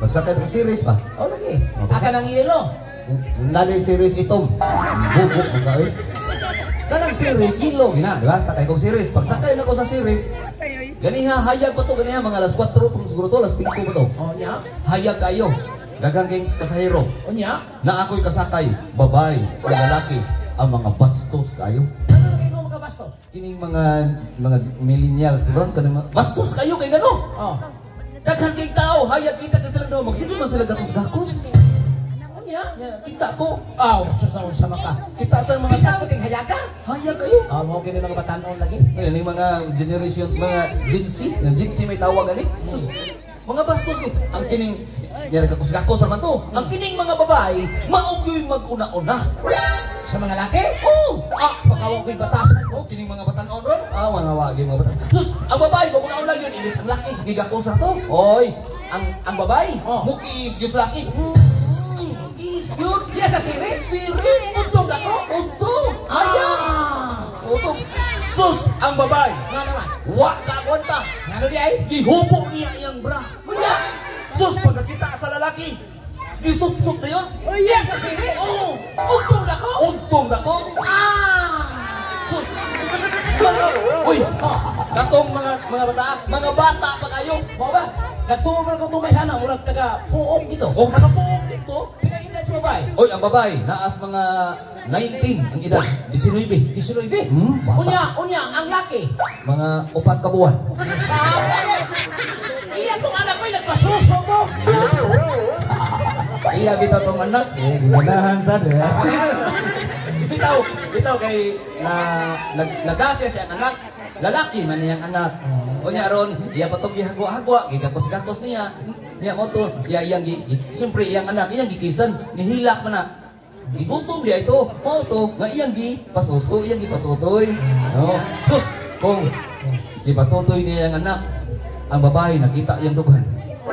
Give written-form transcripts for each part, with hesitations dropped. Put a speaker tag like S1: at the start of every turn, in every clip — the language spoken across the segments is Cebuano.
S1: Pagsakay sa series ba?
S2: Oh, lagi.
S1: Oh,
S2: Aka ng yelo.
S1: Nani series itom. Bubo ang kaoy. Kanang series yelo gina, di ba? Sakay kong series. Pagsakay na ko sa series, ganiha hayag pa to ganiha mga alas 4 pang siguro to, alas 5 pa to.
S2: Oh, nya.
S1: Hayag kayo. Daghang kay pasahero.
S2: O nya.
S1: Na ako'y kasakay, babae o lalaki, ang mga bastos kayo.
S2: Ano lagi mo makabastos?
S1: Kining mga millennials, di ba? Kanang mga, bastos kayo kay gano.
S2: Oh.
S1: Daghan kay tao, hayag kita ka sila do, magsige man sila gakos-gakos.
S2: O nya.
S1: Ya, kita ko,
S2: Aw, sus na unsa maka.
S1: Kita sa mga
S2: Bisan
S1: tao.
S2: ko ting hayaga.
S1: Hayag kayo.
S2: Ah, mo gini mga batanon lagi.
S1: Ngayon, yung mga generation, mga Gen Z, yung Gen Z may tawag ani. Sus, mga bastos ko. Ang kining, yan nagkakos-gakos naman to. Ang kining mga babae, maog yun mag-una-una.
S2: Sa mga laki?
S1: Oo!
S2: Ah, pagkawa ko'y batasan.
S1: Oh, kining mga batanon ron. Ah, mga wagi mga batas. Sus, ang babae, mag-una-una yun. Ilis ang laki, nigakos na to. Oy, ang babae,
S2: Oh.
S1: mukis yun sa laki. Mukis yun.
S2: Diya sa series?
S1: Siris!
S2: Untong dako?
S1: Untong! Hayag!
S2: Ah!
S1: Untong! Sus, ang babae,
S2: Nga naman.
S1: wa ka kwenta.
S2: Nga di ay?
S1: Gihubo niya iyang bra.
S2: Unya!
S1: Sus, pagkakita sa lalaki, gisupsup na yun.
S2: Diya sa series?
S1: Oo.
S2: Untong dako?
S1: Untong dako.
S2: Ah!
S1: Sus. Uy, katong mga bata pa kayo.
S2: Mao ba? Nagtuo man ko tumayhana, murag taga puok dito.
S1: O nakapuok dito.
S2: Pinag-edad sa babae.
S1: Uy, ang babae, naas mga 19 ang edad, 19.
S2: 19.
S1: Bata.
S2: Unya, unya, ang laki.
S1: Mga 4 ka buwan.
S2: Sabi! Iya tong anak ko'y nagpasuso ko.
S1: Iya bitaw tong anak, eh ginanahan sad. Eh. Bitaw, bitaw kay na nag nagasya siya ang anak, lalaki man niyang anak. Unya ron, iya pa tong gihagwa-hagwa, gigakos-gakos niya. Niya mo to, iya iyang gi, siyempre iyang anak, iyang gikisan, nihilak man na. Gigutom diya ito, mao to, nga iyang gi pasuso, iyang gipatutoy. No. Sus, kung gipatutoy niya ang anak, ang babae nakita iyang dughan.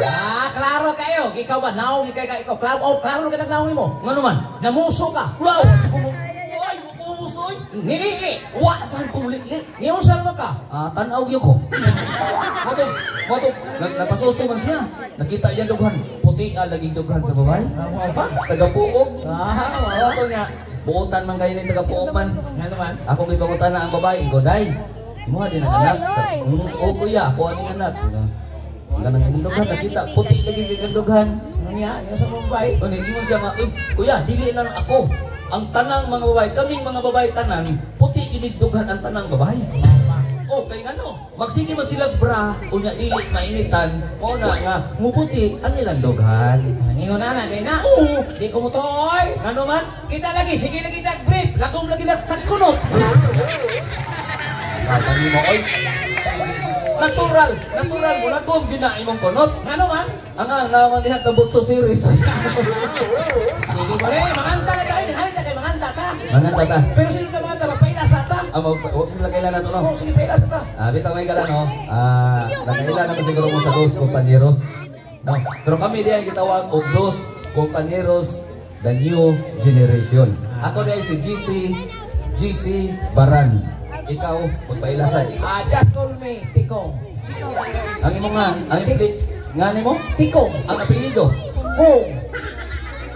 S2: Ah, klaro kayo. Ikaw ba? Naong ikaw ka ikaw. Klaro, oh, klaro ka nagnaong mo.
S1: Ngano man?
S2: Namuso ka.
S1: Wow! Ay, kumusoy!
S2: Nilili.
S1: Wa saan kumulitlit?
S2: Niusar mo ka.
S1: Ah, tanaw yun ko. Moto, moto, nagpasuso man siya. Nakita iya dughan. Puti ah, laging dughan sa babae.
S2: Mao ba?
S1: Tagapuok.
S2: Ah,
S1: Moto niya, buotan man kayo ni tagapuok man.
S2: nga naman.
S1: Ako kay pangutan na ang babae, ikaw day. Imuha din ang anak. Sa, oh, kuya, ako ang anak. Ang ganang imong dughan, nakita, puti lagi kay dughan.
S2: Niya, niya sa babae.
S1: Ano, ingon siya nga, "Uy, kuya, dili na lang ako. Ang tanang mga babae, kaming mga babae tanan, puti ginig dughan ang tanang babae." Oh, kay ngano, magsige man sila bra, unya dili mainitan, mao na nga muputi ang ilang dughan.
S2: Ningon na na, kay na.
S1: Oo.
S2: Di ko mutoy.
S1: Ngano man?
S2: Kita lagi, sige lagi nag-brief. Lagom lagi nagkunot.
S1: Sabi mo, oy. Natural, natural mo lagom gyud na imong kunot.
S2: Ngano man?
S1: Ang ang naman diha ka Butso series.
S2: Sige mo rin, manganta na kayo. Halika kay manganta ta.
S1: Manganta ta.
S2: Pero sino na manganta? Magpaila sa ta.
S1: Ah, wag mo lagay na to no.
S2: Oh, sige, paila sa ta.
S1: Ah, bitaw may kala no. Ah, nakaila na siguro mo sa Dos Compañeros. No. Pero kami diyan gitawag og Dos Compañeros, the New Generation. Ako diay si GC GC Baran. Ikaw magpailasan.
S2: Ah, just call me Tikong.
S1: Ang imo nga, ang nga nimo?
S2: Tikong.
S1: Ang apelyido.
S2: Kong.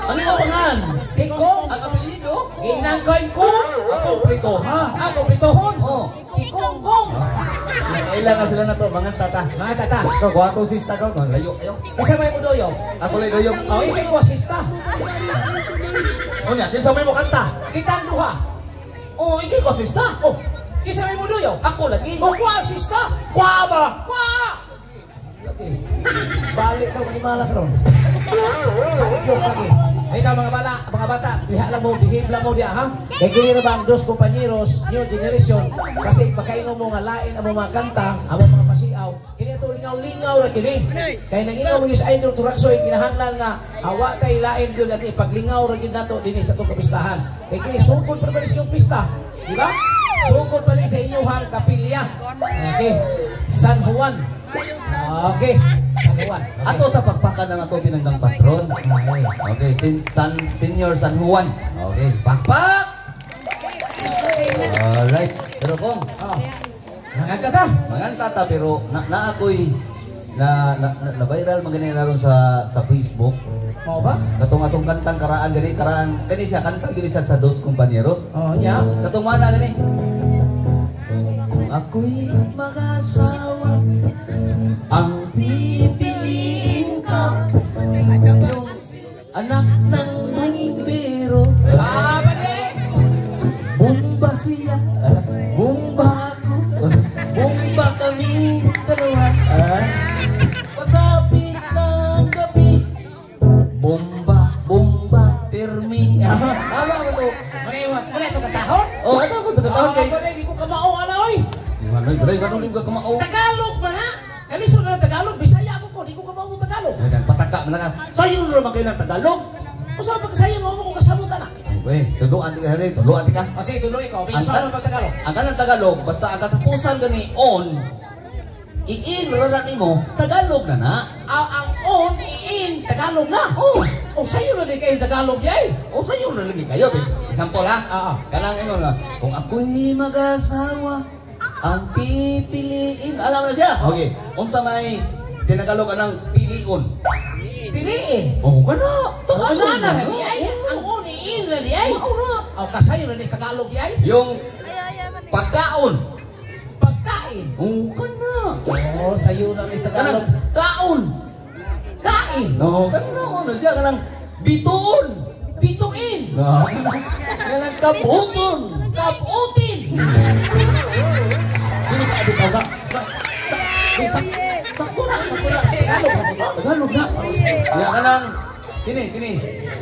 S1: Ang imo pangan.
S2: Tikong.
S1: Ang apelyido?
S2: Ginangkoy kong.
S1: Ako prito ha.
S2: Ako pritohon.
S1: Oh.
S2: Tikong kong.
S1: Nakaila na sila na to, mga tata.
S2: Mga tata.
S1: Ikaw, guwato sista ka, layo ayo.
S2: Kasi may mudoyo.
S1: Ako lay doyog.
S2: Oh, ikay ko asista.
S1: Unya, kinsa may mo kanta?
S2: Kitang duha.
S1: Oh, ikay ko sista.
S2: Oh, kisa may mudoyo.
S1: Ako lagi.
S2: Oh, kuha asista.
S1: Kwa ba?
S2: Kuha! Lagi. Balik ka manimala karon. Lagi. Ikaw mga bata, diha lang mo, behave lang mo diha ha. Kay kini ra ba ang Dos Compañeros, New Generation, kasi pagkaingon mo nga lain ang mga kanta, ang mga pasiaw, kini ato lingaw-lingaw ra kini. Kay nangingaw mo sa idol Turaksoy, kinahanglan nga awa tay lain gyud at ipaglingaw ra gyud nato dinhi sa atong kapistahan. Kay kini sukod pa ba sa inyong pista, di ba? Sukod pa ni sa inyong kapilya. Okay. San Juan. Okay. San Juan. Okay.
S1: Ato sa pakpakan ng ato pinanggang patron. Okay, Senior San Juan. Okay, pakpak! Alright. Pero kung
S2: Oh. Manganta ta.
S1: manganta ta pero na ako'y Na viral man gani ron sa Facebook.
S2: Mao ba?
S1: Katong atong kantang karaan gani, karaan gani siya kanta gani siya sa Dos Compañeros.
S2: Oh, nya.
S1: Katong mana gani? Kung ako'y mag-asawa, ang pipiliin ka, yung anak ng bumbero.
S2: Ah, pwede.
S1: Bomba siya, bomba ako, bomba kami dalawa. Pagsapit ng gabi, bomba, bomba, pirmi.
S2: Tama mo to. Maniwat, muna ito katahon?
S1: Oh, ano ako katahon kay?
S2: Ah, di ko kamao, ana oy.
S1: Ano, dre, ganun di ko kamao.
S2: Tagalog ba na? Kalisod na Tagalog, Bisaya ako ko, di ko kamao mo Tagalog.
S1: Pataka man ka. Sayo na naman kayo ng Tagalog.
S2: Usa pa kasayo mo ko kasabutan na.
S1: Uy, tuduan ti ka rin, tuduan ti ka.
S2: O sige, tuloy ikaw. Bisa mo pag Tagalog.
S1: Ang kanang Tagalog, basta ang katapusan gani on, iin ra nimo, Tagalog na na.
S2: Ang on, iin, Tagalog na.
S1: Oh,
S2: O sayo na di kayo Tagalog yay.
S1: O sayo na lagi kayo. Example ha.
S2: Oo.
S1: Kanang ingon na, kung ako'y mag-asawa, ang pipiliin. Alam na siya? Okay. Unsa may tinagalog anang pilion?
S2: Piliin.
S1: Oh, kana.
S2: Tagalog na na di ay. Ang on, iin na di ay. O kasayo na di Tagalog yay.
S1: Yung pagkaon.
S2: Pagkain.
S1: Oh, kana.
S2: O sayo na di Tagalog.
S1: Kanang kaon.
S2: Kain.
S1: No, kana ano siya kanang bituon.
S2: Bituin.
S1: No. Kanang kabuton.
S2: Kabutin.
S1: Dili pa bitaw na. Sakura, sakura.
S2: Tagalog na to.
S1: Tagalog na. Ya kanang kini, kini.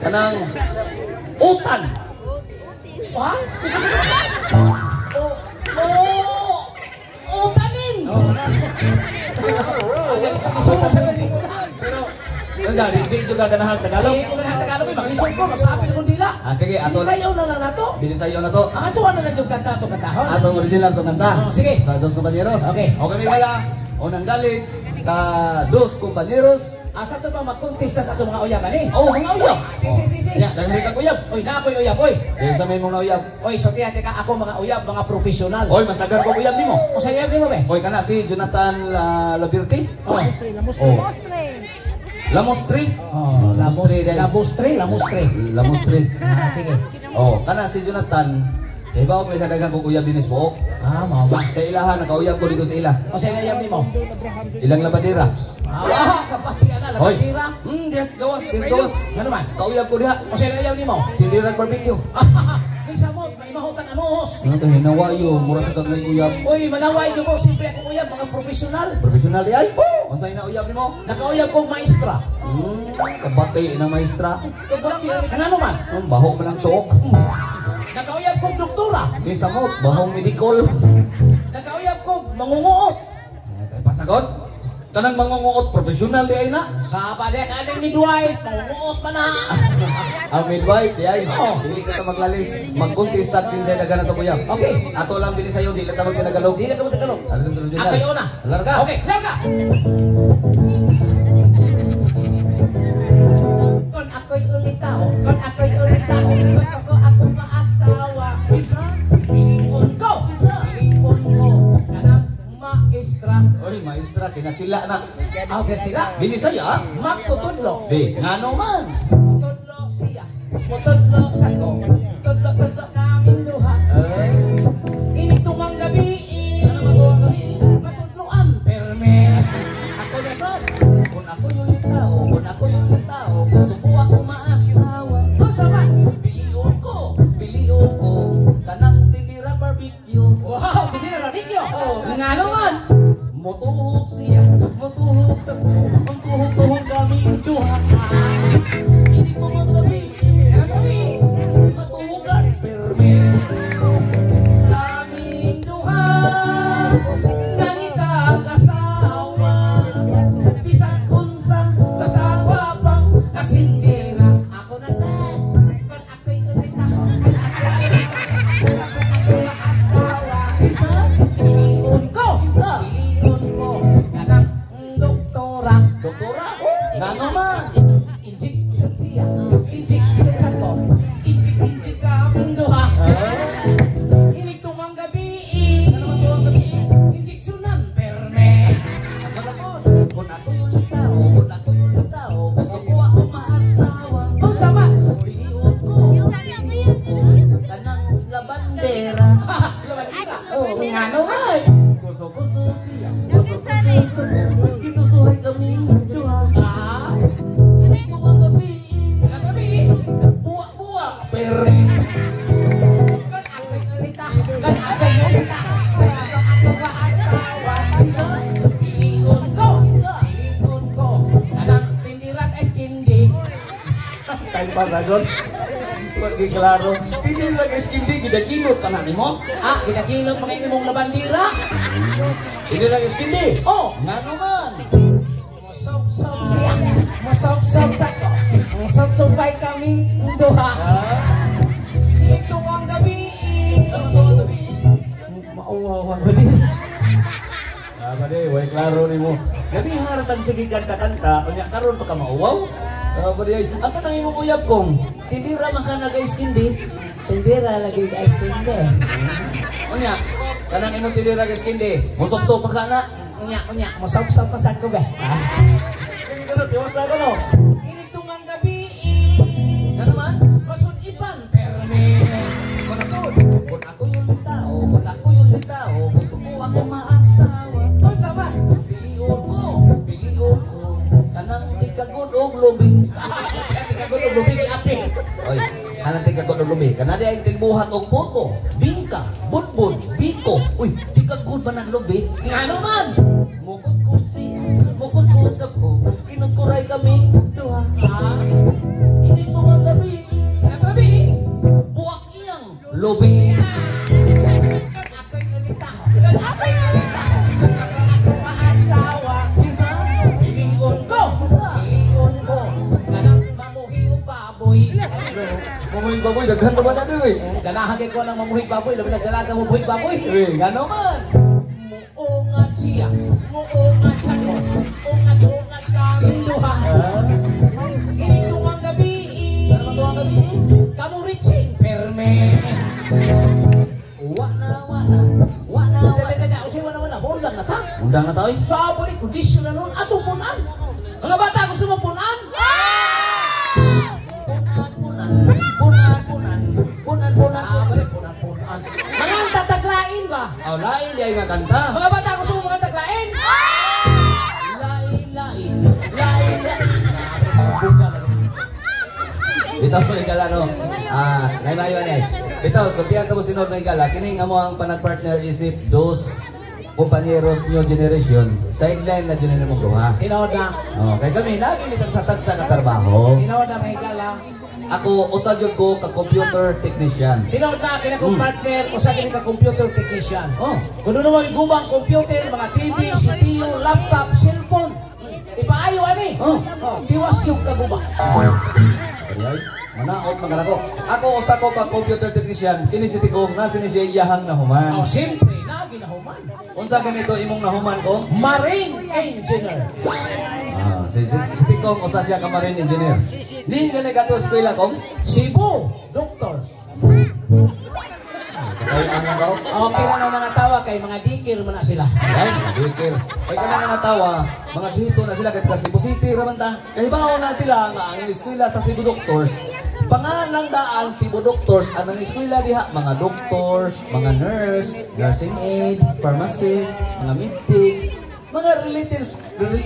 S1: Kanang utan.
S2: Wa? O, o, utanin. Ay, sa kasunod sa gabi ko na.
S1: Pero ang di juga ganahan Tagalog.
S2: Eh, kung ganahan Tagalog, eh, maglisod ko, magsabi na kong dila.
S1: Ah, sige, ato.
S2: Binisayaw na lang nato.
S1: Binisayaw na to.
S2: Ang atuwa na lang yung kanta ato kantahon.
S1: Atong original to kanta.
S2: Oh, sige.
S1: Sa Dos Compañeros.
S2: Okay.
S1: Okay, Miguel. Unang galit sa Dos Compañeros.
S2: Asa to ba magkontesta sa atong mga uyab ani?
S1: Oh, mga uyab.
S2: Si, si, si, si.
S1: Ya, daghan kang uyab.
S2: Oy, na ako'y uyab, oy.
S1: Dahil sa may mong nauyab.
S2: Oy, so tiyan ka ako mga uyab, mga profesional.
S1: Oy, mas daghan kong uyab nimo.
S2: O sa uyab nimo be?
S1: Oy, kana si Jonathan Labirti.
S2: Oh.
S1: Oh. Lamostre.
S2: Oh, Lamostre, Lamostre, Lamostre.
S1: Lamostre.
S2: Ah, sige.
S1: Oh, kana si Jonathan. Kay ba og may daghan kong uyab dinis buok.
S2: Ah, mao ba?
S1: Sa ilaha nakauyab ko dito sa ila.
S2: O sa uyab nimo?
S1: Ilang labadera.
S2: Ah, kapati ana labadera.
S1: Des gawas, des gawas.
S2: Ano man?
S1: Kauyab ko diha.
S2: O sa uyab nimo?
S1: Tindirag barbecue.
S2: Di sa mo, manimahot ang anuhos.
S1: Ano to hinawayo, mura sa kag uyab.
S2: Uy, manaway jud ko, simple akong uyab, mga profesional.
S1: Profesional di ay. Unsay na uyab nimo?
S2: Nakauyab kong maestra.
S1: Kabati na maestra.
S2: Kabati na ano man?
S1: Baho man ang suok.
S2: Nakauyab kong doktora.
S1: Di samot, bahong medical.
S2: Nakauyab kong mangunguot.
S1: Kay pasagod. Kanang mangunguot profesional di ay na.
S2: Sa pa di ka aning midwife, mangunguot man na.
S1: Ang midwife di ay. Dili ka ta maglalis, magkontesta kinsay daghan ato uyab.
S2: Okay.
S1: Ato lang bili sayo, di lang ta magtagalog.
S2: Di na ka magtagalog.
S1: Ano to original?
S2: Ako'y una.
S1: Larga.
S2: Okay, larga. Kon ako'y ulit tao, kon ako'y ulit tao, gusto ko ako maasawa.
S1: Isa.
S2: Pilion ko,
S1: Isa.
S2: pilion ko, kanang maestra.
S1: Oy, maestra, kinasila na.
S2: Ah, sila.
S1: Binisaya.
S2: Magtutudlo.
S1: Di, ngano man.
S2: Mutudlo siya. Mutudlo sa ko. Tudlo-tudlo kaming duha. Inig tumang gabi. Matudloan. Perme.
S1: Ako na sad. Kung ako yung tao, kung ako yung tao, gusto ko ako maasawa.
S2: Masama.
S1: Pilion ko, kanang tindira barbecue.
S2: Wow, tinira barbecue. Ngano man.
S1: Motuhok siya, motuhok sa ko, ang tuhok-tuhok kaming duha. Inig tumang gabi.
S2: Gabi.
S1: Matuhugan. Perme.
S2: Kaming duha. Nangita kasawa. Bisan unsa basta wapang asindira. Ako na sad. Kon ako'y ulit ako. Kon ako'y ulit ako. Kung ako maasawa.
S1: Isa.
S2: Pilion ko.
S1: Isa.
S2: Pilion ko. Kanang doktora.
S1: Doktora. Ngano man.
S2: Unsa man?
S1: Piliun ko. Piliun ko. Kanang labandera.
S2: Labandera. Oh, ngano man?
S1: Kuso-kuso siya. Kuso-kuso sa ko. Ginusuhay kami duha.
S2: Ah,
S1: Tumang gabi.
S2: gabi. Buwa-buwa. Pero kan ako'y alita. Kan ako'y alita. Kan ako maasawa.
S1: Unsa?
S2: Piliun ko. Piliun ko. Kanang tindirag ice candy.
S1: Time pa sagot. Wag klaro. Hindi lang iskindi gidaginot pa na nimo.
S2: Ah, ginaginot mga inimong labandira.
S1: Hindi lang iskindi.
S2: Oh,
S1: Ngano man?
S2: Masop-sop siya. Masop-sop sa ko. Masop-sopay kaming duha. Ito ang gabi.
S1: Ano to ang gabi?
S2: Mauwaw ako, Jesus.
S1: Ah, ba di, way klaro nimo. Gabi haratang sige kanta-kanta, unya karon pa ka mauwaw. Ah, ba di, ang kanang imong uyab kong, hindi ra man ka nag-iskindi.
S2: Tindira lagi ice candy.
S1: Unya, kanang imong tindira iskindi, musop-sop pa ka na.
S2: Unya, unya, masop-sop pa sa ko ba?
S1: Sige ka no, tiwasa ka no.
S2: Ito ang gabi.
S1: Ngano man?
S2: Masud-iban, perme.
S1: Kung ako, kung ako yung litao, kung ako yung litao, gusto ko ako maasawa.
S2: Unsa man?
S1: Piliun ko, kanang tigagod og lubi.
S2: Tigagod og lubi giapil.
S1: Oy, kanang tigagod og lubi. Kana di ay tigbuhat og puto, bingka, budbud, biko. Uy, tigagod man ang lubi.
S2: Ngano man?
S1: Mukot ko siya, mukot ko sa ko, kinutkuray kami duha.
S2: Ah,
S1: Hindi ko nga gabi,
S2: ang gabi.
S1: buwak iyang lubi.
S2: Ako'y ulita. Ako'y ulita. Ako maasawa.
S1: Kinsa?
S2: Piliun ko.
S1: Kinsa?
S2: Piliun ko. Kanang mamuhi og baboy.
S1: Mamuhi baboy, daghan pa ba na doy?
S2: Ganahan kay ko ng mamuhi baboy. Labi na dalaga mamuhi baboy.
S1: Uy, ngano man?
S2: Muungan siya. Muungan sa ko. Ungat-ungat kami duha. Ito ang gabi.
S1: Ano man to ang gabi?
S2: Kamu reaching. Perme.
S1: Wa na, wa na, wa na, wa na.
S2: Teka, teka, usay wala wala. Undang na ta.
S1: Undang na tayo.
S2: Sa abo ni kondisyon na nun, atong punan. Mga bata, gusto mo punan?
S1: Punan, punan, punan, punan, punan, punan.
S2: Ah, balik, punan, punan. Mga tataglain ba?
S1: Aw, lain di ay nga kanta.
S2: Mga bata, gusto mo mga taglain?
S1: Lain, lain, lain, lain. Bitaw ko igala no. Ah, naimayo ani. Bitaw, sultihan ka mo sinod na igala. Kini nga mo ang panag-partner isip dos compañeros new generation. Sideline na dyan mo duha.
S2: Tinood na.
S1: Oh, kay kami lagi mi sa tagsa ka trabaho.
S2: Tinood na, mga higala.
S1: Ako usab jud ko ka computer technician.
S2: Tinood na, kina kong partner, usa kini ka computer technician.
S1: Oh,
S2: Kung ano may gubang computer, mga TV, CPU, laptop, cellphone, ipaayo ani.
S1: Oh.
S2: Oh, tiwas yung kaguba.
S1: Ay, manaot man ko. Ako usa ko ka computer technician, kini si Tikong na sini siya iyahang nahuman.
S2: Oh, siyempre, lagi na human.
S1: Unsa ganito imong nahuman ko?
S2: Marine engineer.
S1: Ah, si Tikong usa siya ka marine engineer. Di gani ka to eskwela kong?
S2: Cebu, doctor.
S1: Kay ang daw.
S2: Okay na mga tawa kay mga dikir man na sila.
S1: Ay, dikir. Kay kana nga natawa, mga suhito na sila kahit ka Cebu City ra man ta. Kay bawo na sila nga ang eskwela sa Cebu Doctors. Pangalang daan Cebu Doctors ang eskwela diha mga doktor, mga nurse, nursing aid, pharmacist, mga medtech, mga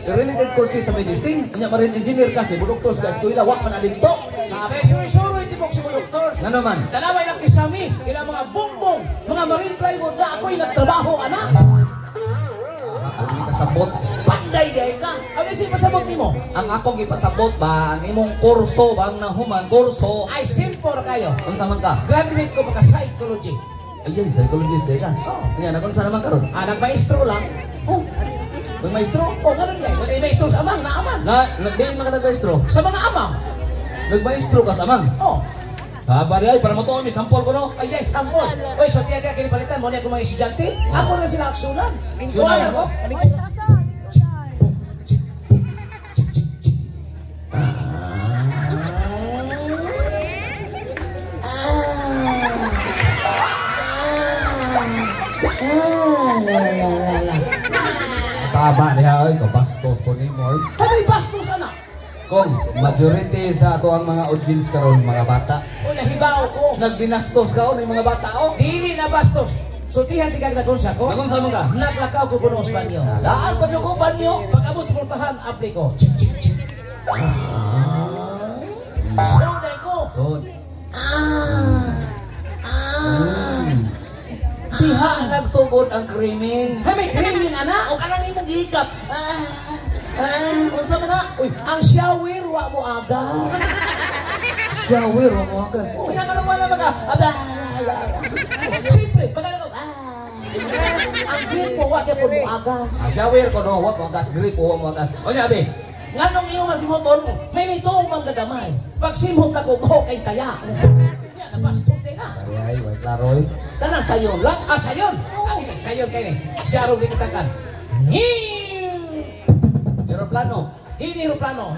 S1: related courses sa medicine. Unya marine engineer ka Cebu Doctors ka eskwela wa man na didto.
S2: Sabi, suroy-suroy tibok Cebu doctors.
S1: Ngano man?
S2: Tanaway lang kisami, ilang mga bongbong, mga marine plywood na ako'y nagtrabaho, anak.
S1: Ako kasabot. Panday day ka.
S2: Ano si pasabot nimo?
S1: Ang akong ipasabot ba ang imong kurso ba ang nahuman kurso?
S2: Ay, simple kayo.
S1: Unsa man ka?
S2: Graduate ko maka psychology.
S1: Ayun, psychologist day ka.
S2: Oo.
S1: Nga na kung saan naman karon?
S2: Ah, nagmaestro lang.
S1: Oh. May maestro?
S2: Oh, ganun lang. Wala maestro sa amang, naaman.
S1: Na, di man ka nagmaestro.
S2: Sa mga amang.
S1: Nagmaestro ka sa amang.
S2: Oh,
S1: Haba di ay, para mo to, may sampol ko no.
S2: ay, ay, sampol. Oy, so tiya tiya kinipalitan mo niya kung mga estudyante. Ako na sila aksunan. Kuha na ko.
S1: Saba niya ay, kabastos ko ni mo.
S2: Ano bastos, anak?
S1: Kung majority sa ato ang mga audience karon mga bata.
S2: O nahibaw ko.
S1: Nagbinastos ka o mga bata o.
S2: Dili na bastos. Sultihan tigag nagunsa ko.
S1: Nagunsa mo ka?
S2: Naglakaw ko puno sa banyo.
S1: Laan pa ko banyo.
S2: Pag-abot sa portahan, apli ko. Chik, chik, chik. Sunay ko.
S1: Sud. Diha nagsugod ang krimen.
S2: Hay, may krimen, ana.
S1: O kanang imong gihikap. Unsa man na?
S2: Uy, ang shower, wa mo aga.
S1: Shower, wa mo aga. Unya ka naman na maga. Aba.
S2: Siyempre, pag ano, ang gripo, wa gyapon mo agas.
S1: Ang shower ko no, wa mo agas gripo, wa mo agas. Unya abi. Nganong imo masimuton?
S2: May nito man gagamay. Pag simhot ako, buhok ay taya. Nya, nabastos din na.
S1: Ay, way klaro eh.
S2: Tanang sayon lang. Ah, sayon. Okay, sayon kayo eh. Siya rin kitakan.
S1: Aeroplano.
S2: Hindi aeroplano.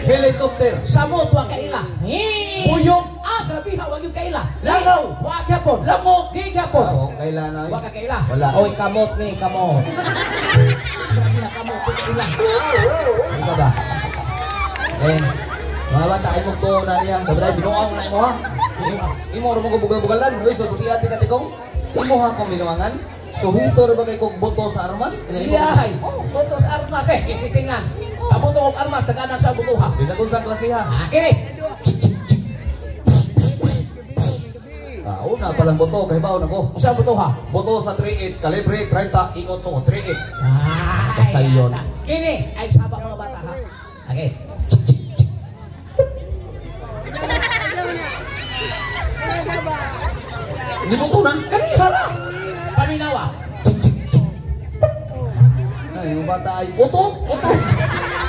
S1: Helicopter.
S2: Samot wa kaila.
S1: Buyog.
S2: Ah, grabe ha, wag yung kaila.
S1: Langaw.
S2: Wa gyapon.
S1: Lamok.
S2: Di gyapon.
S1: Oo, kaila na.
S2: Wa ka kaila.
S1: Wala.
S2: Oy, kamot ni, kamot. Grabe ha, kamot. Wa kaila.
S1: Ano ba? Eh, mga bata, ay mong tuo na niya. Sabi binuang na imo ha. Imo ro mo bugal-bugalan. Uy, so tuti ati katikong. Imo ha kong binuangan. So hito ra ba kay kog boto sa armas?
S2: Iyahay. Boto sa armas. Eh, ististingan. Kabuto og armas, taganak sa butuha.
S1: Bisa kung sa klase ha.
S2: Ah, kini.
S1: Ah, una palang boto, kay baon ako.
S2: Usa butuha.
S1: Boto sa 38, kalibre 30, ikot so 38.
S2: Ay,
S1: Basta yun.
S2: Kini, ay saba mga bata ha. Okay.
S1: Hindi mo na.
S2: Kani hara. Paminawa.
S1: Ay, yung bata ay uto, uto.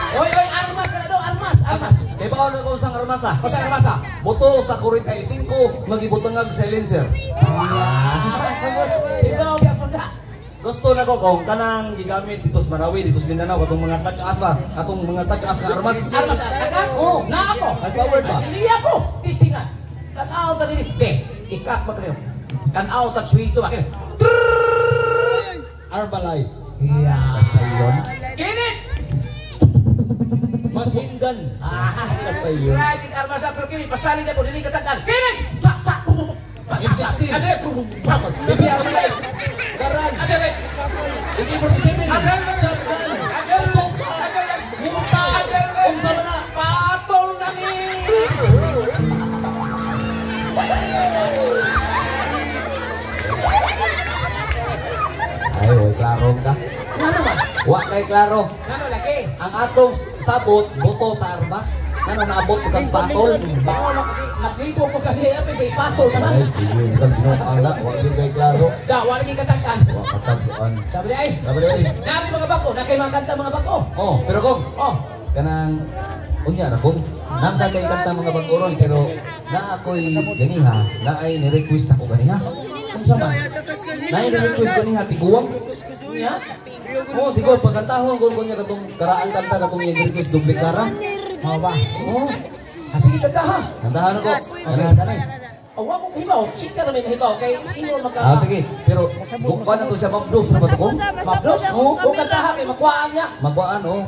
S2: Oy, oy, armas na do, armas, armas.
S1: Kay baon ako sa armas ha.
S2: Usa armas ha.
S1: Boto sa 45, magibutangag silencer.
S2: Ibaw gyapon na.
S1: Gusto na ko kung kanang gigamit dito sa Marawi, dito sa Mindanao, katong mga tag-as ba? Katong mga tag-as nga armas.
S2: Armas, tagas?
S1: Oo.
S2: Na ako.
S1: Ay, powered ba?
S2: Siya ako. Tistingan. Tanaw ta gini. Be, ikat ba kayo? Tanaw ta suwito ba kini?
S1: Arbalite.
S2: Yeah.
S1: Kasayon.
S2: Kini.
S1: Machine gun.
S2: Ah.
S1: Kasayon.
S2: Right, armas pero kini pasalin ako dili katakan. Kini. Pa pa.
S1: M16.
S2: Adre.
S1: Baby Arbalite. Garan.
S2: Adre.
S1: AK-47. Shotgun. Bazooka. Munta. Unsa man na?
S2: Patol na ni.
S1: Ay, way klaro ka.
S2: Ngano ba?
S1: Wa kay klaro.
S2: Ngano lagi?
S1: Ang atong sabot, boto sa armas. Ngano naabot kang patol?
S2: Bango na kami. Naglibo ko kami. Ay, patol na lang.
S1: Ay, sige, kang binuang wa gyud kay klaro.
S2: Da, wala lagi katakan.
S1: Wa kataguan.
S2: Sabi niya, ay,
S1: Sabi niya, ay.
S2: nami mga bako, na kay mga kanta mga bako.
S1: Oh, pero kong,
S2: Oh,
S1: kanang unya ra kong nanda kay kanta mga bag-oron pero na ako'y ganiha, na ay ni-request ako ganiha.
S2: unsa man?
S1: Na ay ni-request ganiha tiguang.
S2: Niya?
S1: Oh, tiguang pagkantahon ko niya katong karaan kanta katong iyang request duplikara.
S2: Mao ba?
S1: Oh,
S2: Ah, sige, kanta ha.
S1: kantahan ako. Kantahan kanay.
S2: Oh, wa ko kahibaw, chika na may kahibaw kay ingon maka.
S1: Ah, sige. Pero bukpan na to siya mabdos na ba to kong?
S2: Mabdos?
S1: Oo.
S2: O kanta ha kay makuhaan niya.
S1: Magwaan oh.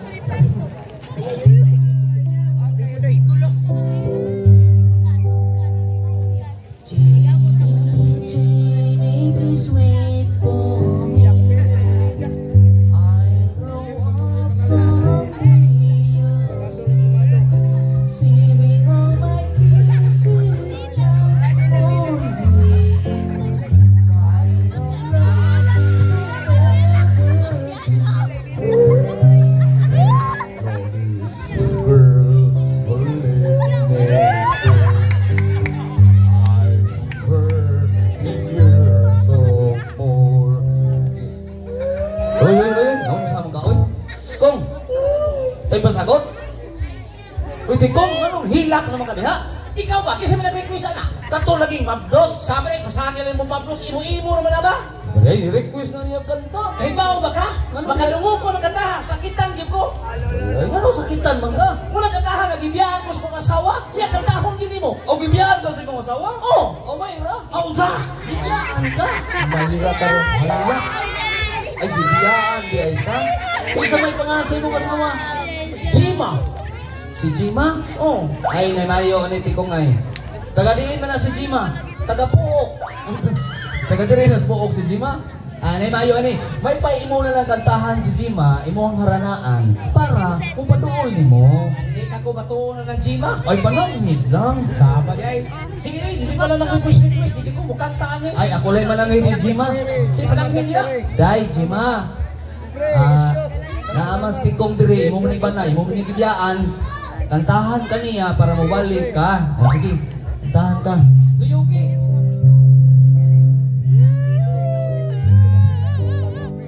S3: Jamie, please wait for me. I'll grow up someday, you'll see. Saving all my kisses just for you. Kind of love will
S1: Girl, Oy, oy, oy, naunsa man ka, oy? Kong, tay pasagot? Uy, tikong, anong hilak naman ka diha?
S2: Ikaw ba kasi man nag-request ana?
S1: Kato laging mabdos.
S2: Sabi rin, pasakil mo mabdos, imo-imo naman na ba?
S1: Ay, request na niya kanta.
S2: Kahibaw ba ka?
S1: Ano?
S2: Makalungo ko ng kanta, sakitan gyud ko.
S1: Ay, ngano sakitan man ka?
S2: Muna kanta nga gibiyaan ko sa kong asawa, iya kantahon gini mo.
S1: O gibiyaan ka sa imong asawa?
S2: Oh,
S1: O mayra.
S2: ausa.
S1: Gibiyaan ka.
S2: Mahira karon.
S1: Hala. Ay, gibiyaan di ay ka. Uy, may pangalan sa imong asawa.
S2: Chima.
S1: Si Jima?
S2: Oh.
S1: Ay, nay Mayo, ani tikong ay. Taga diin man na si Jima. Taga Puok. Taga diri na sa Puok si Jima. Ah, nay Mayo ani. May paimo na lang kantahan si Jima, imong haranaan para mupaduol nimo.
S2: Hindi ka ko batuon na ng Jima.
S1: Ay, pananghid lang.
S2: Sama di ay. Sige ay, hindi pala lang request request. Hindi ko mukantaan eh.
S1: Ay, ako lang mananghid ni Jima.
S2: Sige, pananghid niya.
S1: Day, Jima. Ah, naamas tikong diri, imo man na, imo man gibiyaan. Kantahan ka niya para mobalik ka. O, sige, kantahan ka.
S2: Duyuki.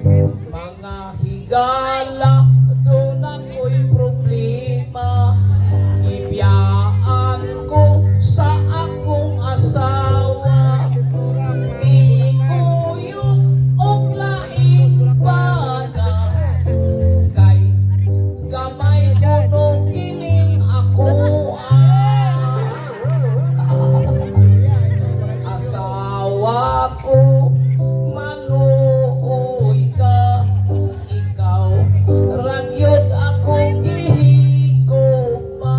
S2: Mga higala, doon ako'y problema. Ibiyaan ko sa akong asawa. Ikuyos og laing bana. Kay gamay ko no kining ako. Asawa ko, maluoy ka. Ikaw, ragyod ako gihigugma.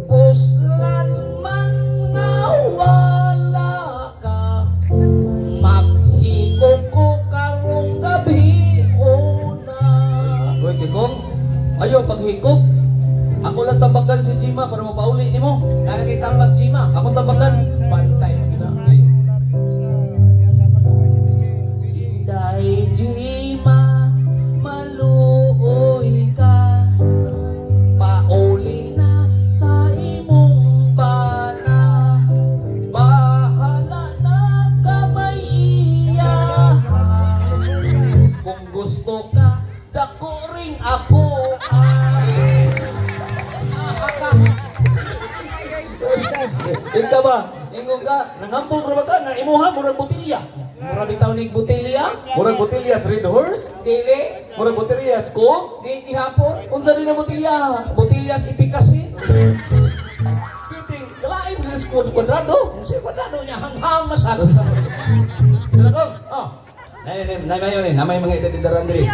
S2: Puslan man nga wala ka, maghigog ko karong gabi una.
S1: Uy, tikong, ayo paghikog. Ako lang tambagan si Jima para mapauli nimo.
S2: Kaya kay tambag Jima.
S1: Akong tambagan.
S2: Bantay mo sila.
S1: Inday Jima, maluoy ka. Pauli na sa imong bana. Bahala na kamay iya. Kung gusto ka, dako ring ako. Ika ba? Ingon ka, nangambong ra ba ka? Nang imuha, murag botilya.
S2: Mura bitaw ni botilya?
S1: Murag botilya sa Red Horse?
S2: Dili.
S1: Murag botilya sa Coke?
S2: Di gihapon.
S1: Unsa din ang botilya?
S2: Botilya sa ipikasin.
S1: Piting, kalain din sa kwadrado.
S2: Unsa kwadrado niya hanghang masal.
S1: Dala
S2: Oh.
S1: Nay, nay, nay, mayo ni, namay mga edad-edaran diri.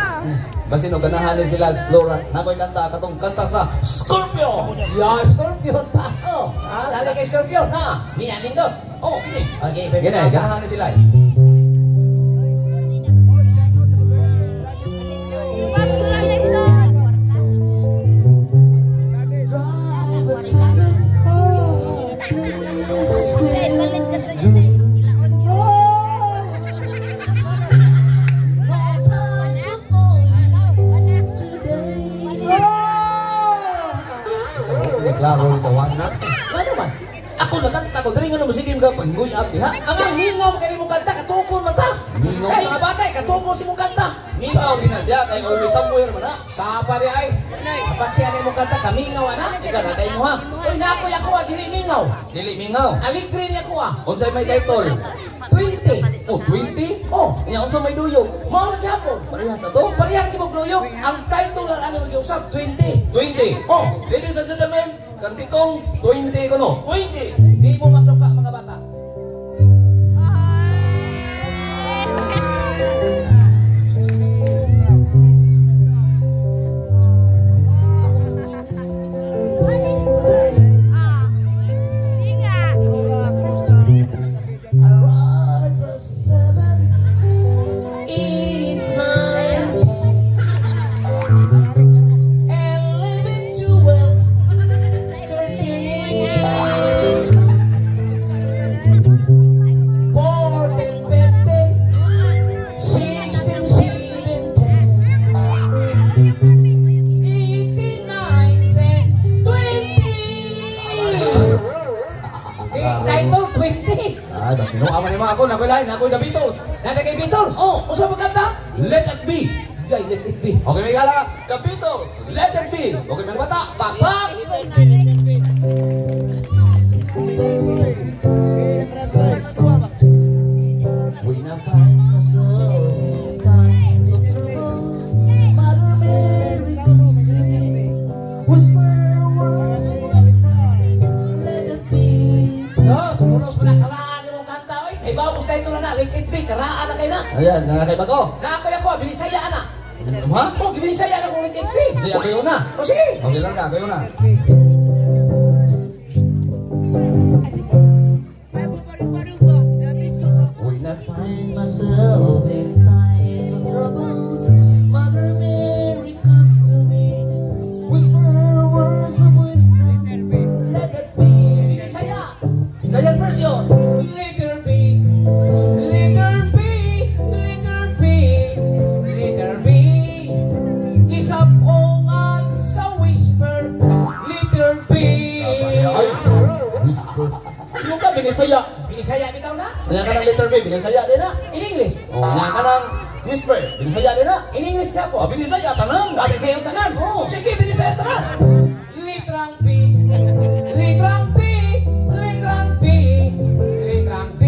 S1: Basin og ganahan ni sila slow rock. Nakoy kanta katong kanta sa Scorpio.
S2: Ya, Scorpion pa. Oh, ah, dali kay Scorpion. Ha, miya nindot.
S1: Oh, kini.
S2: Okay,
S1: Gini, ganahan ni sila. Klaro ni kawan na.
S2: Ano man?
S1: Ako nakanta ko diri ngano masigim ka panggoy up diha.
S2: Ang hingaw mo kay mong kanta katukon man ta.
S1: Mingaw.
S2: Kay mga batay katukon si mong kanta.
S1: Mingaw gina siya kay always somewhere man na.
S2: Sapa di ay. Pati ani mong kanta kamingaw ana.
S1: Ika na kay mo ha.
S2: Uy nakoy ako ah, dili mingaw.
S1: Dili mingaw.
S2: Aligre ni ako ah.
S1: Unsay may title?
S2: 20.
S1: Oh, 20?
S2: Oh,
S1: Nya unsa may duyog?
S2: mao na gyapon.
S1: Parehas ato.
S2: Parehas kay mong duyog. Ang title lang ano gyud 20.
S1: 20.
S2: Oh.
S1: Ladies and gentlemen, kantikong 20 kono. 20.
S2: Di mo magluka mga bata.
S3: Arrive at 7, 8, 9, 10, 11, 12, 13, 14, 15, 16, 17, 18, 19, 20.
S2: Title 20.
S1: Ay, bakit man nimo ako nakoy lain, nakoy The Beatles.
S2: Nada kay Beatles. Oh, usa pa kanta?
S1: Let it be.
S2: Jay, let it be.
S1: Okay, may gala. The Beatles, let it be. Okay, mga bata, pakpak.
S3: When I find myself in times of troubles, Mother Mary comes to me, whisper words of wisdom, let it be.
S2: Sos, pulos mo na karaan imong kanta oy. Kay bawos title na na, let it be, karaan na kay na.
S1: Ayan, nakakay bago.
S2: Nakoy ako, binisaya ana.
S1: Ha?
S2: Oh, gibinisaya na kung let it be.
S1: Sige, ako yun na.
S2: O sige.
S1: Okay lang ka, ako yun na.
S3: When I find myself in times of troubles, Mother Mary comes to me, whisper words of wisdom, let it be.
S2: Binisaya.
S1: Bisayan version.
S2: Letter B, letter B, letter B, letter B. Gisapungan sa whisper, letter B.
S1: Ay, whisper. Yung ka, binisaya.
S2: Binisaya bitaw na?
S1: Kanya ka ng letter B, binisaya din na.
S2: In English.
S1: Oh, kanya ka ng whisper, binisaya din na.
S2: In English ka
S1: Oh,
S2: po.
S1: binisaya, tanan.
S2: Ah, Binisaya ang tanan. Oh. Sige, binisaya tanan. Litrang B, litrang B, litrang B, litrang B.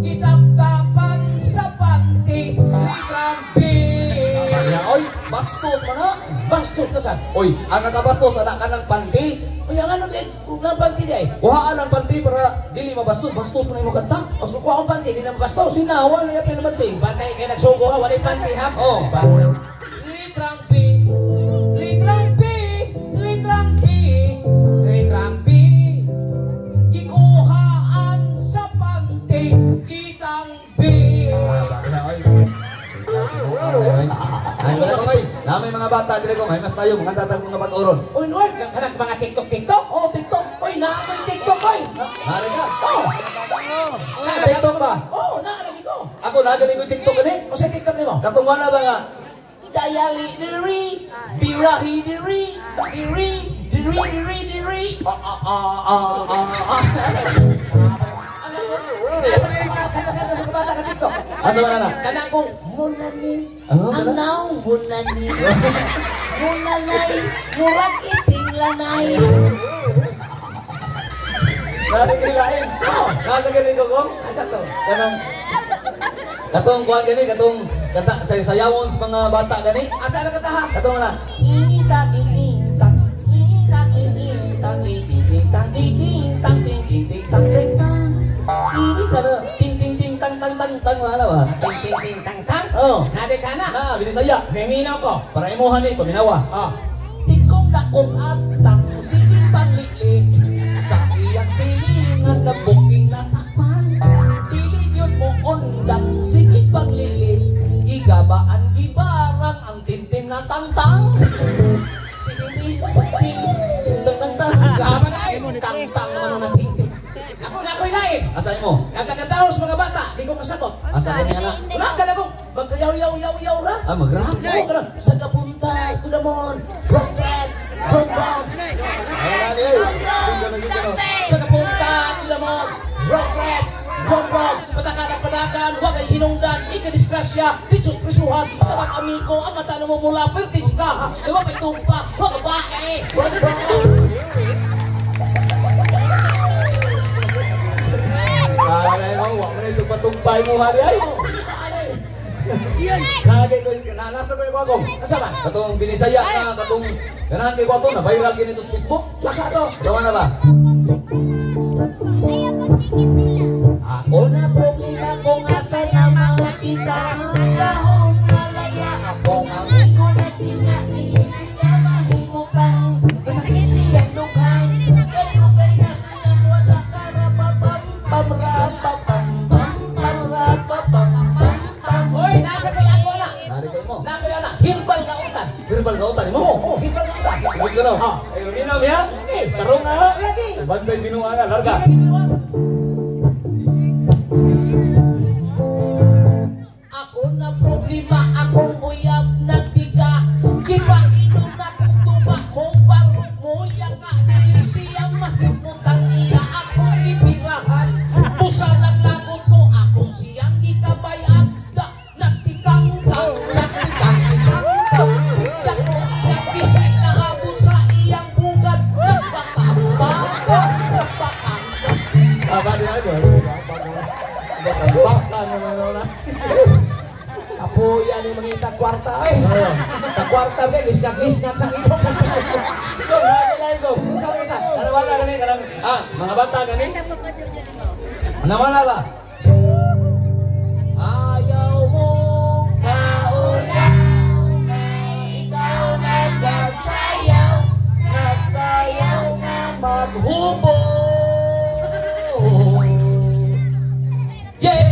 S2: Gitaptapan sa panty, litrang B.
S1: Kanya, oy, bastos man na.
S2: Bastos na sad.
S1: Oy, ang nakabastos, anak ka ng panty.
S2: Uy, ang ano din, kung ng panty di ay.
S1: Kuhaan ang panty para dili mabastos. Bastos man na imong kanta.
S2: O, kung kuha akong panty, di na mabastos.
S1: Sinawan na yapin ang panty.
S2: Bantay kay nagsugo ha, walay panty ha.
S1: Oh.
S2: Litrang B, litrang B, litrang B, litrang B. Gikuhaan sa panty, kitang B.
S1: Ay, wala ko kay. Namay mga bata dire ko, may mas mayo mga tatag mga bag-oron.
S2: Uy, Noel, kanang mga TikTok, TikTok.
S1: Oh, TikTok.
S2: Uy, naamoy TikTok, oy.
S1: Mare ka.
S2: Oh.
S1: TikTok ba?
S2: Oh, naalagi ko.
S1: Ako na galing ko TikTok gani.
S2: O sa TikTok nimo?
S1: Katong wala ba nga? Dayali diri, birahi diri, diri, diri diri diri. Ah ah ah ah ah. Ah.
S2: Asa ka kanta sa bata ka TikTok?
S1: Asa man na?
S2: Kanang kong munani,
S1: Ano, kana?
S2: anaw munani, munanay, murag iting lanay.
S1: Nari kini lain. Nasa gani ko kong?
S2: Asa to?
S1: Kanang katong kuan gani katong kata say sayawon sa mga bata gani.
S2: Asa na kataha?
S1: Katong na. Ita ita ita ita ita ita ting ting tang ting tang. Ita na ting ting ting tang tang tang tang wala ba?
S2: Ting ting ting tang tang.
S1: Oh.
S2: Nabi ka na.
S1: Na binisaya.
S2: Minminaw ko.
S1: Para imuha ni paminawa.
S2: Oh.
S1: Tikong dakong atang sige panliklik sa iyang silingan na buking nasakpan. Dili yun mo undang sige paglilit gigabaan gibarang ang tintin na tangtang. Ting tang tang.
S2: Sama na eh. Tang tang naman ang ting ting. Ako na ako'y lain.
S1: Asa mo?
S2: Kagkakataos mga bata, di ko kasabot.
S1: Asa ni anak?
S2: Wala ka na kong magyaw-yaw-yaw-yaw ra.
S1: Ah, magrap.
S2: Oo, ka na. Sa kapunta, to the moon, rocket, boom, boom. Sa kapunta, to the moon, rocket, boom, boom. Patakan ang panakan, huwag ay hinungdan, ikadisgrasya, ditsos prisuhan, tawag amigo, ang mata namumula, pertis ka, diba may tumpa, huwag babae, boom, boom.
S1: Ay, oh, wa man ito patumpay mo hari ay. Kagay ko nasa ko yung akong.
S2: Asa ba?
S1: Katong binisaya na katong ganahan kay ko na viral kini to sa Facebook.
S2: Asa to?
S1: Gawa na ba? Ako na problema kung asa na makita dahon malaya akong amigo na tingai sa mahimutang masakit iyang dughan kay na siyang wala ka rapapam pam rapapam pam pam rapapam pam pam.
S2: Oy, nasa kay ako na.
S1: Nari kay mo.
S2: Nasa kay ana, herbal nga utan.
S1: Herbal ka utan mo.
S2: Oo, herbal nga utan.
S1: Tubig ka daw.
S2: Oh.
S1: Ay, luminaw ya.
S2: Lagi.
S1: Tarong na.
S2: Lagi.
S1: Bantay binuha na, larga.
S2: Ako na problema, akong uyab nagbiga. Gipainom na kong tuba mo, barot mo, yaka, dili siya mahimutang iya akong gibirahan. Busa ng lagot ko, akong siyang gikabayan. Da, nagtikang ka, nagtikang tikang ka. Dako iyang gising naabot sa iyang bugad. Nagbakang-baka, nagbakang.
S1: Aba, di na ko. Baka naman na.
S2: Apo yan yung mga tagkwarta eh. Tagkwarta ba, lisnag-lisnag sa ilong.
S1: Ikaw, nakakalain ko.
S2: Sabi sa,
S1: Ano wala gani kanang ah, mga bata gani? Ano wala ba? Ayaw mo kaula. Murag hubo. Yeah!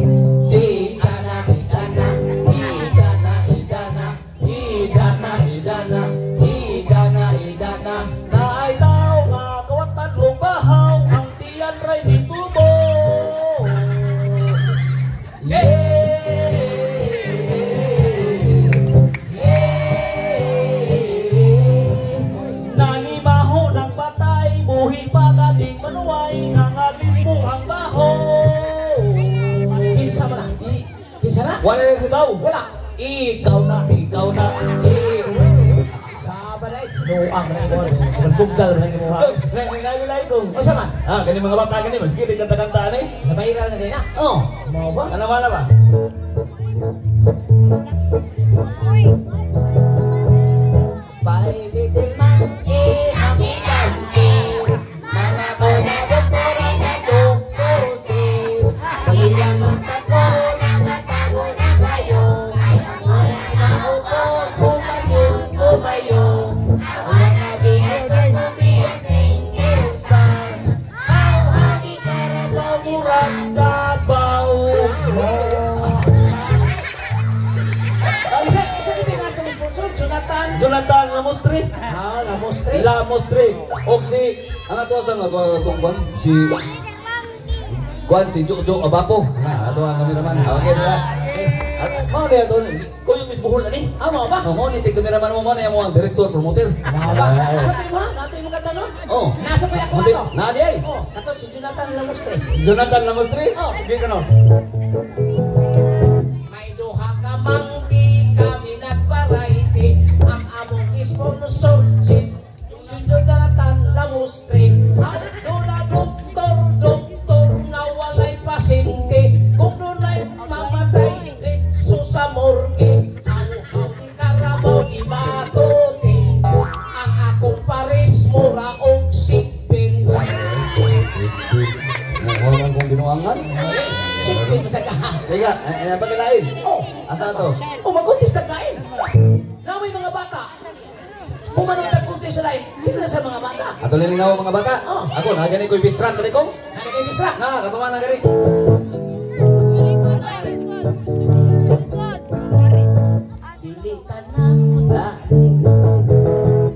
S1: Idana, idana, idana, idana, idana, idana, idana, idana. Naay tao nga kawatan og bahaw, ang tiyan ray nitubo. Yeah! Yeah! Nanimaho ng patay, buhi pa galing manuway, nangalis mo ang baho.
S2: Kinsa man na? Kinsa na?
S1: Wala yung hibaw.
S2: Wala.
S1: Ikaw na, ikaw na.
S2: Saba na eh. Nuang na imo. Magdugdal na imo.
S1: Lain ko.
S2: Unsa man?
S1: Ah, gani mga bata gani, sige di kanta-kanta ani.
S2: Nabayran na din na.
S1: Oh,
S2: Mao ba?
S1: ano ba na ba? Bye, little monkey, happy monkey. Mga bona doktora na doktor si. Pagiyang ang tatlo, nakatago na kayo. Wala na upo, pumayo, pumayo. Wala na biyak na tumiyak, thank you, star. How happy karabaw, murag kabaw.
S2: Isa isa dito yung nasa sponsor, Jonathan.
S1: Jonathan Ramos Street.
S2: Ah, Ramos Street.
S1: Lamos Street. Og si ang ato sa nga atong kwan si kwan si Jojo Abapo. Na ato ang kameraman. Okay na. At mao ni ato ko yung mismo hul ani.
S2: Ah, mao ba?
S1: Oh, mo ni tig kameraman mo mo ni amo ang director promoter.
S2: Mao ba? Asa tayo mo? Nato yung mga tanon?
S1: Oh.
S2: Nasa pa ako ato?
S1: Na di ay.
S2: Oh, kato si Jonathan Ramos Street.
S1: Jonathan Lamos Street.
S2: Oh.
S1: Di ka no.
S2: May duha ka mangki, kami nagvariety. Ang among sponsor, si si Jonathan Lamustre. At doon na doktor, doktor na walay pasyente. Kung dunay mamatay, diretso sa morgue. Haw-haw ni karabaw ni batote. Ang akong pares, mura og sikpin.
S1: Wala kong binuangan.
S2: Sikpin, masaka.
S1: Teka, ano pa kilain?
S2: Oh,
S1: Asa to?
S2: O mag-contest taglain. Naway mga bata. Kung manong tag-contest sa lain, dito na sa mga bata.
S1: Ato lilingaw mga bata.
S2: Oh.
S1: Ako na gani ko'y bisrak gani kong.
S2: Ano kay Misra?
S1: Na katuwa na gani.
S3: Dili tanang laki,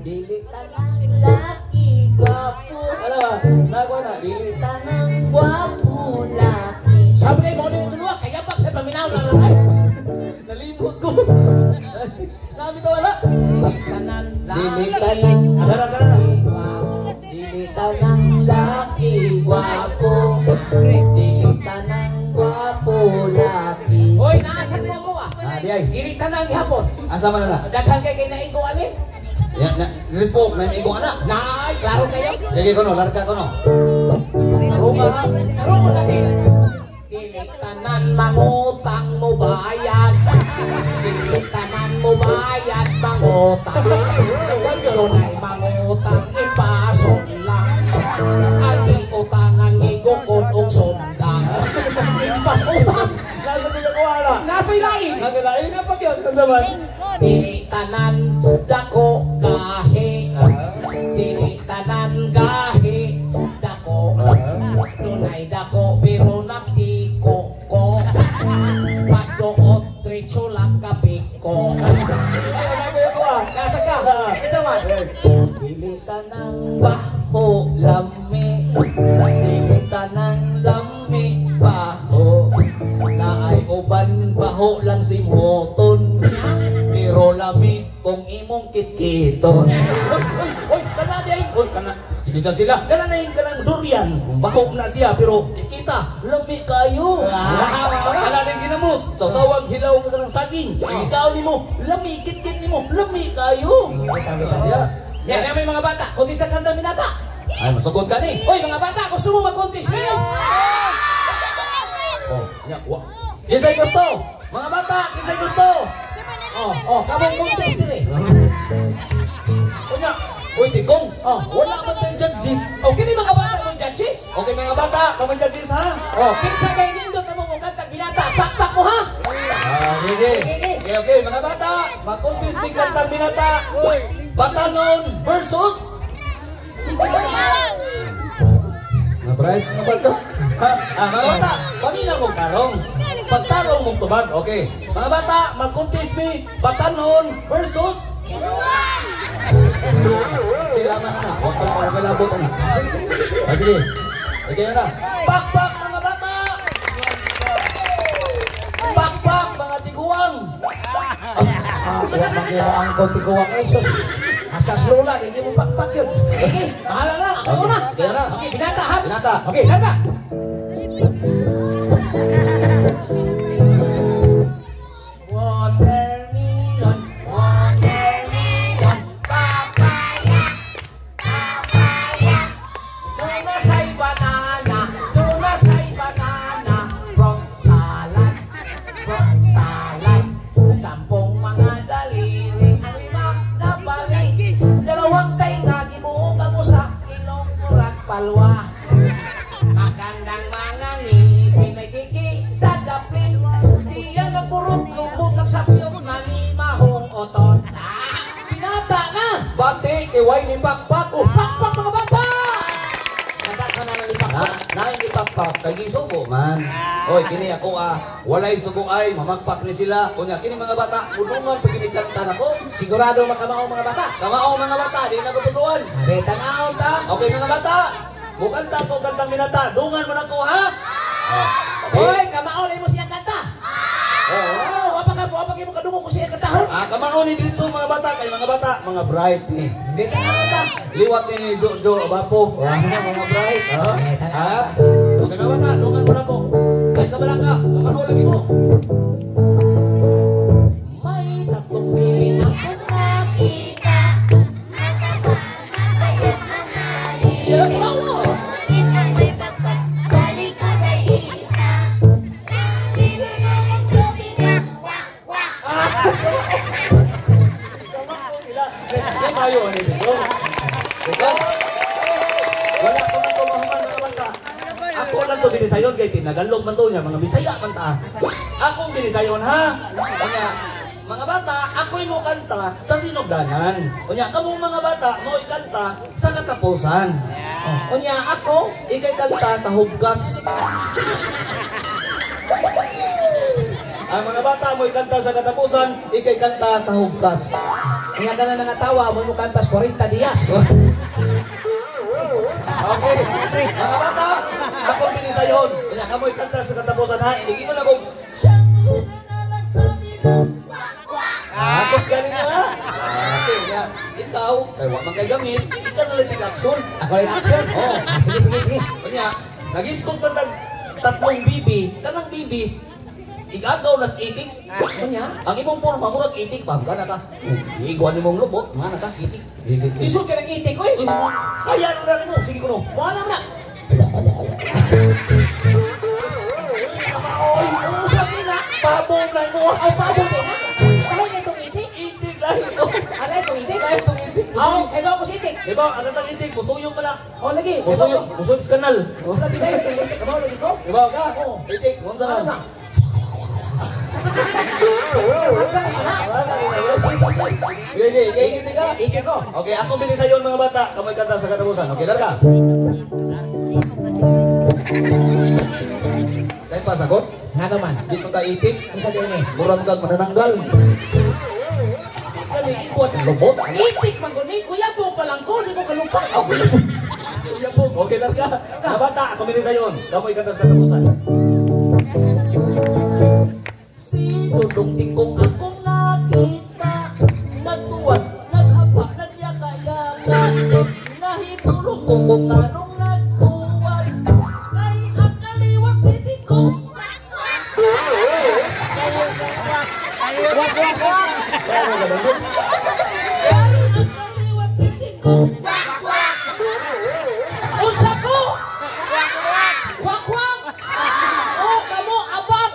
S3: dili tanang laki gwapo.
S1: Ano ba? Nakuha na. Dili
S3: Tanang gwapo laki.
S2: Sabi na yung mga nito kaya pag sa paminaw na lang.
S1: Nalimot ko. Nami to wala.
S2: Tanan
S3: Dili
S2: laki.
S3: tanang
S1: Tara, tara.
S3: Dili tanang laki gwapo. Dili tanang gwapo laki.
S2: Hoy, naasa din mo ah.
S1: Ah, di ay.
S2: Dili tanang gihapon.
S1: Asa man na?
S2: Daghan kay kay naigo ani.
S1: Ya, na, Diyos po, may igong anak.
S2: Naay, klaro kayo.
S1: Sige kono, larga kono. Tarunga ha.
S2: Karon mo lagi. Dili tanan mangutang mo bayad. Dili tanan mo bayad mangutang. Dunay mangutang ipason lang. Ang utangan gigukod og sundang. Impas utang.
S1: Nasa ko kuha na.
S2: Nasa lain.
S1: Nasa lain na pag yun. Ano man?
S2: Dili tanan dako gahi. Dili tanan gahi dako. Dunay dako pero nagtiko ko. Pagduot diretso lang kapiko. Nasa ka? Isa man.
S3: Dili tanang baho lami. Dili tanang lami baho.
S1: Naay uban baho lang si moton. Pero lami kung imong kitkiton. Oy, oy, oy, kana di ay. Oy, kana. Kinisan sila. Kana na yung kanang durian. Baho na siya pero kita lami kayo. Kana na yung ginamos. Sawsawag hilaw nga kanang saging. Ikaw nimo lami kitkit nimo lami kayo. Yeah.
S2: Yan na may mga bata. Contest na kanta minata.
S1: Ay masugod ka ni.
S2: Oy mga bata, gusto mo mag-contest ngayon?
S1: Oh, nya, wa. Kinsay gusto? Mga bata, kinsay gusto?
S2: Oh, oh, kamong contest din eh.
S1: Unya, uy tikong.
S2: Oh.
S1: Wala man tayong judges.
S2: Oh, kini mga bata mong judges?
S1: Okay mga bata, kamo judges ha.
S2: Oh, kinsa kay nindot amo mo kanta binata, pakpak mo ha.
S1: Ah, sige. Okay, okay mga bata, mag-contest mi kantang binata. Batanon versus mga bright, mga bata. Ha? Ah, mga bata, pamina mong tarong. Pagtarong mong tubag, okay. Mga bata, mag-contest mi Batanon versus sila man na. Huwag kang magalabot ana.
S2: Sige, sige, sige, sige.
S1: Okay. Okay na. Pakpak mga bata. Pakpak mga tiguang.
S2: Ah, wala man ang kontiguang ay sus. Hasta slow lang, hindi mo pakpak yun. Sige, bahala na, ako
S1: Okay,
S2: na.
S1: okay na.
S2: Okay, binata ha.
S1: Binata.
S2: Okay, binata. Watermelon, watermelon, papaya, papaya. Doon sa'y banana, doon sa'y banana, fruit salad, fruit salad. 10 mga daliri, ang 5 na balik, 2 tainga, gibuo ka mo sa ilong murag palwa. Magandang mga ngipin, may kiki sa daplin. Diyan nagpurot, lubog ng sapyot na limahong otot. Binata na!
S1: Bati, kay way ni pakpak.
S2: Oh, pakpak mga bata! Nagdaka na ng ipakpak.
S1: Na, naay ni pakpak kay gisugo man. Oy, kini ako ah, walay sugo ay mamagpak ni sila. Unya kini mga bata, mudungan pag ginikanta nako.
S2: Sigurado makamao mga bata.
S1: Kamao mga bata, di na ko tuduan.
S2: Okay, tanaw ta.
S1: Okay mga bata, mukanta ko kantang binata, dungan mo na ko ha. Ah, okay.
S2: Hoy, kamao na mo siyang kanta. Oo, wapa ka, wapa kayo kadungog ko siyang kantahon.
S1: Ah, kamao ni dito mga bata, kay mga bata, mga bright ni.
S2: Hindi, tanaw ta.
S1: Liwat ni Jojo Abapo. Ah, mga bright. Ah, ah. Okay mga bata, dungan mo na ko. Kay kabalang ka, kamao lagi mo. May tatlong bibi na
S4: Akong nakita, mataba, mapayat, mamahalin. Kita may pakpak, sa likod ay isa. Sino na nagsabi na, wak, wak.
S1: Kamao nila. May mayo ani dito. Ikaw. Wala ko man kumahuman mga bata. Ako lang to binisayon kay tinagalog man to niya, mga Bisaya man ta. Akong binisayon ha. Unya, mga bata, ako'y mo kanta sa sinugdanan. Unya, kamong mga bata, mo ikanta sa katapusan.
S2: Oh, unya ako,
S1: Ikay kanta sa huggas. Ang mga bata mo ikanta sa katapusan, ikay kanta sa huggas.
S2: Unya ka na nangatawa, mo kantas 40 dias.
S1: Okay. Mga bata, akong binisayon. Unya, kamo ikanta sa katapusan ha. Inigin ko na kung
S4: Sino na nagsabi na, wak, wak.
S1: Tapos ganin mo ha. Okay, ya. Ikaw, kay wa man kay gamit, ikaw na lang action.
S2: Ako lang action.
S1: Oo.
S2: Ah, sige, sige, sige.
S1: Unya, nagiskot man tag tatlong bibi, kanang bibi, igagaw nas itik.
S2: Unya?
S1: Ang imong porma murag itik pa, gana ka. Igwan nimong lubot, ngana ka itik.
S2: Isod ka ng itik, oy.
S1: Kaya ano na nimo? Sige kuno.
S2: Wala na.
S1: Oy,
S2: Usap ni na.
S1: pabong na mo.
S2: Ay, pabong na. Ano na itong itik?
S1: Itik lang ito.
S2: Ano itong itik?
S1: Lahi itong itik.
S2: Oo, kay ba ko si itik?
S1: Diba, ang katang itik, musuyo ka na.
S2: Oh, lagi.
S1: Musuyo, musuyo sa kanal.
S2: Oh, lagi na itong itik. Kabaw lagi ko.
S1: Diba ka?
S2: Oo.
S1: Itik, unsa
S2: Ano
S1: man?
S2: na?
S1: Sige, sige, itik ka.
S2: Itik ko.
S1: Okay, ako binisayon mga bata, kamoy kanta sa katapusan. Okay, larga. Kaya pa sagot?
S2: Nga naman.
S1: Di pa ka itik.
S2: Unsa din ni?
S1: Murang kag manananggal. Itik ka ni ikuan lobot.
S2: Itik man ko ni kuya po pa lang ko, di ko kalupay.
S1: Okay. Kuya po, okay larga. Mga bata, ako binisayon. Kamoy kanta sa katapusan. Si Dudong Tikong akong nakita, nagtuwad, naghapa, nagyaka-yaka. Nahipulong ko kung anong nagtuwad. Kay ang kaliwat ni Tikong.
S2: Wak wak wak.
S1: Kay ang kaliwat ni Tikong.
S2: Unsa ko? Wak wak. Oh, kamo abag.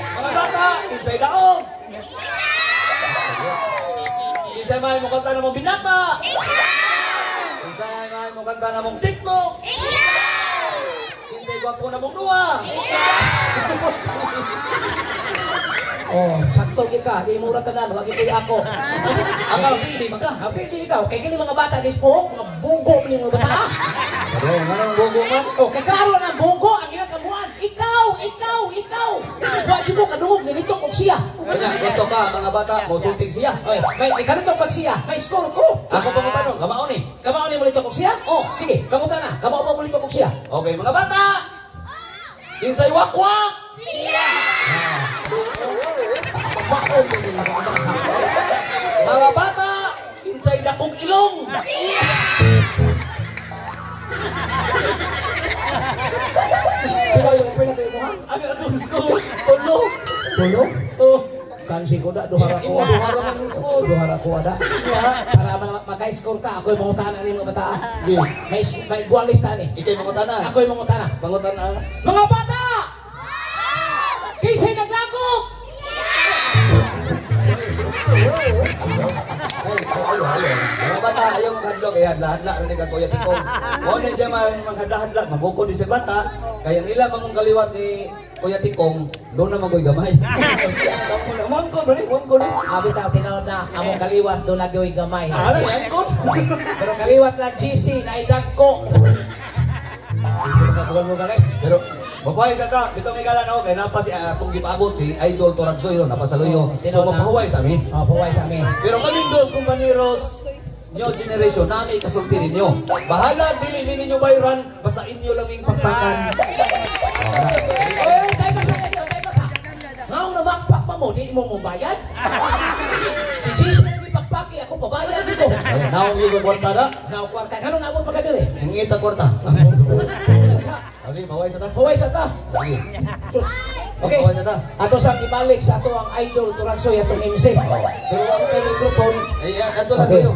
S1: Mga bata, kinsay daog. Kinsay may mo kanta na mo binata. mo kanta na mong TikTok?
S4: Ikaw!
S1: Kinsay gwapo na mong duwa?
S2: Oh, sakto gyud ka, di mo ra tanan, wag itoy ako.
S1: Ang pili man ka.
S2: Ang pili ikaw, kay kini mga bata ni Spook, mga bunggo ni mga bata.
S1: Sabi, nga nang bunggo man?
S2: Oh, kay klaro na bunggo ang ilang kabuan. Ikaw, ikaw, ikaw. Wa jud ko kadungog nilitok og siya.
S1: Kanya, gusto ka mga bata, mosulting siya.
S2: Oy, may kanito pag siya, may score ko.
S1: Ako pangutanong, kamao ni.
S2: Kamao ni mo litok og siya? Oh, sige, pangutana. Kamao mo litok og siya.
S1: Okay, mga bata. Kinsay wakwak?
S4: Siya!
S2: Baon mo nila mga bata.
S1: Mga bata, kinsay dakong ilong?
S4: Siya!
S2: Pila yung pila tayo mo ha?
S1: Ang akong score, tulo.
S2: Tulo?
S1: Oh.
S2: Kansi ko da, duha ra ko.
S1: Imo, duha ra man ang score.
S2: Duha ra ko ada. Para maka-score ka, ako'y mangutana ni mga bata.
S1: Sige.
S2: May guwalis ta ni.
S1: Ikay mangutana.
S2: Ako'y mangutana.
S1: Mangutana.
S2: Mga bata! Kinsay naglakop!
S1: Ay, ayo, ayo. Mga bata, ayaw maghadlok. Kaya hadla-hadla rin ka Kuya Tikong. Mao na siya maghadla-hadla, magbukod din sa bata. Kaya ang ila mangong kaliwat ni Kuya Tikong, doon na magoy gamay. Mangkon, bro, mangkon.
S2: Abi ta tinawag na among kaliwat doon nagyoy gamay.
S1: Ano, mangkon?
S2: Pero kaliwat na GC na idagko. Hindi ka bugal-bugal eh.
S1: Pero, mabuhay sa ka, bitong igala no, kaya napa si atong gipabot si Idol Toradzoy no, napasaluyo. So mapahuway sa amin.
S2: Oh, pahuway sa amin.
S1: Pero kami dos kumpaniros, new generation, nami kasulti ninyo. Bahala, dili mi ninyo bayran, basta inyo lang yung pagpakan.
S2: Oy, tayo basa kayo, tayo basa. Ngaong namakpak pa mo, di mo mo bayad? Si Jesus mo gipakpaki, ako pabayad dito.
S1: Naong yung kwarta na?
S2: Naong kwarta. Ganun naabot pa ka dili?
S1: Hingita kwarta. Okay, maway sa ta.
S2: Maway sa ta.
S1: Okay.
S2: Sus. Okay.
S1: Maway sa ta.
S2: Ato sa ibalik sa ato ang idol Turansoy atong MC. Pero wala tayo microphone.
S1: Ay, ato lang
S2: Okay.
S1: kayo.